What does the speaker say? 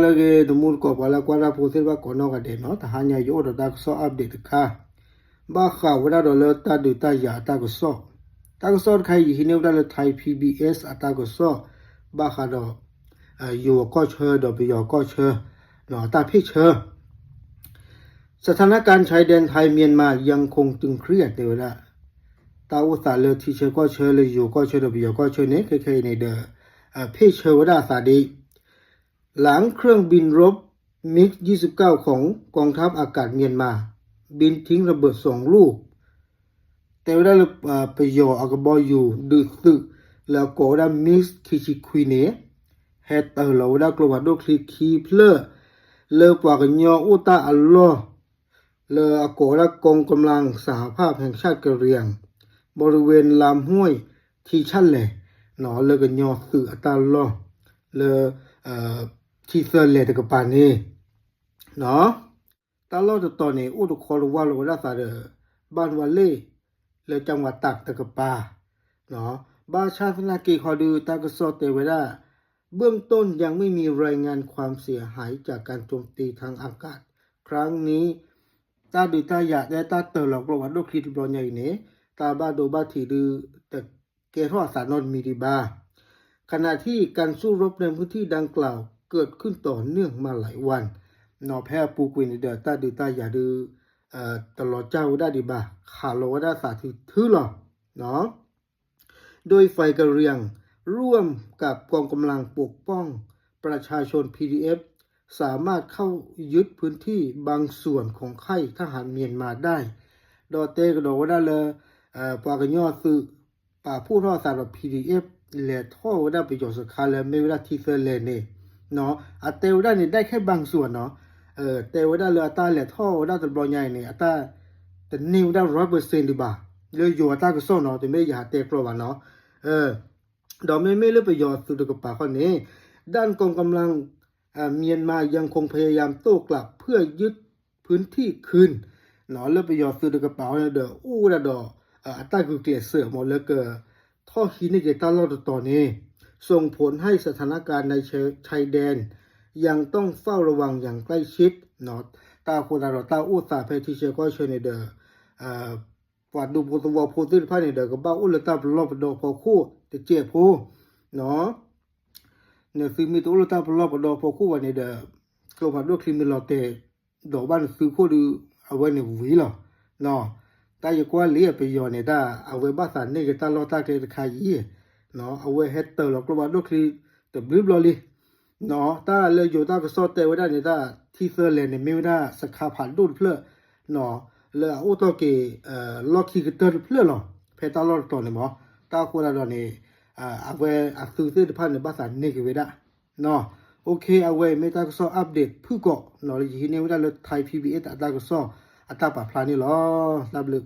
လၢအဂ့ၤ တမူတကိး ပှၤလၢကွၢ်တၢ်ဖိသ့ၣ်တဖၣ်ကိးနီၢ်ဂၤဒဲးနီၤ, တဟါညါယအိၣ်ဒီးတၢ်ကစီၣ် update တခါ ဘၣ်ဃးဝဲဒၣ်ဒီးလၢတၢ်ဒုးတၢ်ယၤအတၢ်ကစီၣ်, တၢ်ကစီၣ်တခါအံၤ ယဟံးန့ၢ်ဝဲဒၣ်လၢ Thai PBS အတၢ်ကစီၣ် ဘၣ်ဃးဒီး ယိၤအကီၢ်ဆၢဒီးပယီၤအကီၢ်ဆၢ အတၢ်ဖ့ၣ်ဆၢ สถานการณ์ชายแดนไทยเมียนมายังคงตึงเครียด တဲဝဲဒၣ် တၢ်အိၣ်သးလၢထံဆၢကီၢ်ဆၢ လၢယိၤကီၢ်ဆၢဒီးပယီၤကီၢ်ဆၢန့ၣ် ခဲခဲအံၤန့ၣ်ဒီး ဖ့ၣ်ဆၢဝဲဒၣ်အသးဒ်အံၤ หลังเครื่องบินรบ มิก ยี่สิบเก้า ของกองทัพอากาศเมียนมา บินทิ้งระเบิดสองลูก တဲဝဲဒၣ်လၢ ပယီၤအကဘီယူၤဒုးသုး လၢအကိးဝဲဒၣ် MiG ခံဆံခွံန့ၣ် ဟဲတၢၤလီၤဝဲဒၣ်ကျိဖးဒိၣ်ချံခံဖျၢၣ် လၢပှၤကညီအိၣ်တၢ်အလီၢ် လၢအကိးဝဲဒၣ် กองกำลังสหภาพแห่งชาติกะเหรี่ยง บริเวณลำห้วย ထံဆၣ်လဲၣ် လၢကညီသုးအတၢ်လီၢ် လၢ ထံသၢလဲၣ်တကပၤန့ၣ် တၢ်လီၢ်တတီၤန့ၣ် အိၣ်တခီတဝၢ်လီၤဝဲဒၣ်သးဒီး ဘၣ်နဝၤလ့ၣ် လၢကၠၣ်ဝၤတၢ်တကပၤ ဘၣ်ဆၣ်သနာ်က့ခီဒုး တၢ်ကစီၣ်တဲဝဲဒၣ် เบื้องต้นยังไม่มีรายงานความเสียหายจากการโจมตีทางอากาศครั้งนี้ တၢ်ဒုးတၢ်ယၤတဲတၢ်တၢၤလီၤကျိဖးဒိၣ်ချံတဘျီညါအံၤန့ၣ် တၢ်ဘၣ်ဒိဘၣ်ထံးဒုး တကဲထီၣ်အသးနီတမံၤဒံးဘၣ် ขณะที่การสู้รบในพื้นที่ดังกล่าว เกิดขึ้นต่อเนื่องมาหลายวัน ဖဲအပူၤကွံာ်န့ၣ်ဒီး တၢ်ဒုးတၢ်ယၤဒုး တလီၤကၢ်ဝဲဒၣ်ဒံးဘၣ် ခးလီၤဝဲဒၣ်သးထုထုလီၤ โดยฝ่ายกะเหรี่ยงร่วมกับกองกำลังปกป้องประชาชน พีดีเอฟ สามารถเข้ายึดพื้นที่บางส่วนของค่ายทหารเมียนมาได้ ဒီးတဲကဒီးဝဲဒၣ်လၢ ပှၤကညီသုး ပာ်ဖှိၣ်ထီၣ်အသးဒီး PDF လဲၤထီၣ်ဝဲဒၣ်ပယီၤစခါလၢမ့ၢ်ဝဲဒၣ်ထံသၢလဲၣ်န့ၣ် အတဲဝဲဒၣ်န့ၣ် ได้แค่บางส่วน နီၤ တဲဝဲဒၣ်လၢအတၢ်လဲၤထီၣ်ဝဲဒၣ်တဘျီညါအံၤန့ၣ် အတၢ်တန့ၢ်ဝဲဒၣ် ร้อยเปอร์เซ็นต์ ဒံးဘၣ် လၢယိၤအတၢ်ကစီၣ်နီၤ တမ့ၢ်ယဟးတဲကျိးဘၣ်နီၤ ဒီးမ့မ့ၢ်လၢပယီၤအသုးတကပၤခီန့ၣ် ด้านกองกำลัง เมียนมายังคงพยายามโต้กลับเพื่อยึดพื้นที่คืน လၢပယီၤသုးတကပၤခီန့ၣ်ဒီး အိၣ်ဝဲဒၣ်ဒီး အတၢ်ဂုာ်ကျဲးစၢးမ့ၢ်လၢက ထီၣ်ဟံးန့ၢ်က့ၤတၢ်လီၢ်တတီၤန့ၣ် ส่งผลให้สถานการณ์ในชายแดนยังต้องเฝ้าระวังอย่างใกล้ชิด တၢ်အဃိသတးဒီးတၢ်အိၣ်သးဖဲထံဆၢကီၢ်ဆၢန့ၣ်ဒီး ပှၤဒူဖိသဝီဖိသ့ၣ်တဖၣ်န့ၣ်ဒီး ကဘၣ်အိၣ်လၢတၢ်ပလီၢ်ပဒီအဖီခိၣ်တစဲးဖိ နသုမ့ၢ်တအိၣ်လၢတၢ်ပလီၢ်ပဒီအဖီခိၣ်ဘၣ်န့ၣ်ဒီး ကျိဖးဒိၣ်ချံမ့ၢ်လီၤတဲာ် ဒီးဘၣ်နသုခိၣ်ဒီး အဝဲန့ၣ်ဝံၤလီၤ. တၢ်ယကွၢ်လံအပယီၤန့ၣ် တၢ်အဝဲဘၣ်သးန့ၢ်က့ၤတၢ်လီၢ်တၢ်ကျဲတခါအံၤ အဝဲဟဲတၢၤလီၤကျိဖးဒိၣ်ချံတဘျုးဘျီလံ တၢ်လၢယိၤတၢ်ကစီၣ်တဲဝဲဒၣ်န့ၣ် တၢ်ထံသၢလဲၣ်န့ၣ် မ့ၢ်ဝဲဒၣ်စခါဖးဒိၣ်တဖျၢၣ် လၢအအိၣ်ထီၣ်က့ၤ လီၢ်ခံကတၢၢ်တဖျၢၣ်လီၤ. ဖဲတၢ်လီၢ်တတီၤန့ၣ်မ့ၢ် တၢ်အဃိသတးဒီးန့ၣ် အဝဲအသုးသ့ၣ်တဖၣ်န့ၣ် ဘၣ်သးန့ၢ်က့ၤဝဲဒၣ် OK အဝဲအံၤမ့ၢ်တၢ်ကစီၣ် update ဖုၣ်ကိာ် လၢယဟံးန့ၢ်ဝဲဒၣ်လၢ Thai PBS အတၢ်ကစီၣ် အတၢ်ပာ်ဖျါန့ၣ်လီၤ. တၢ်ဘျုး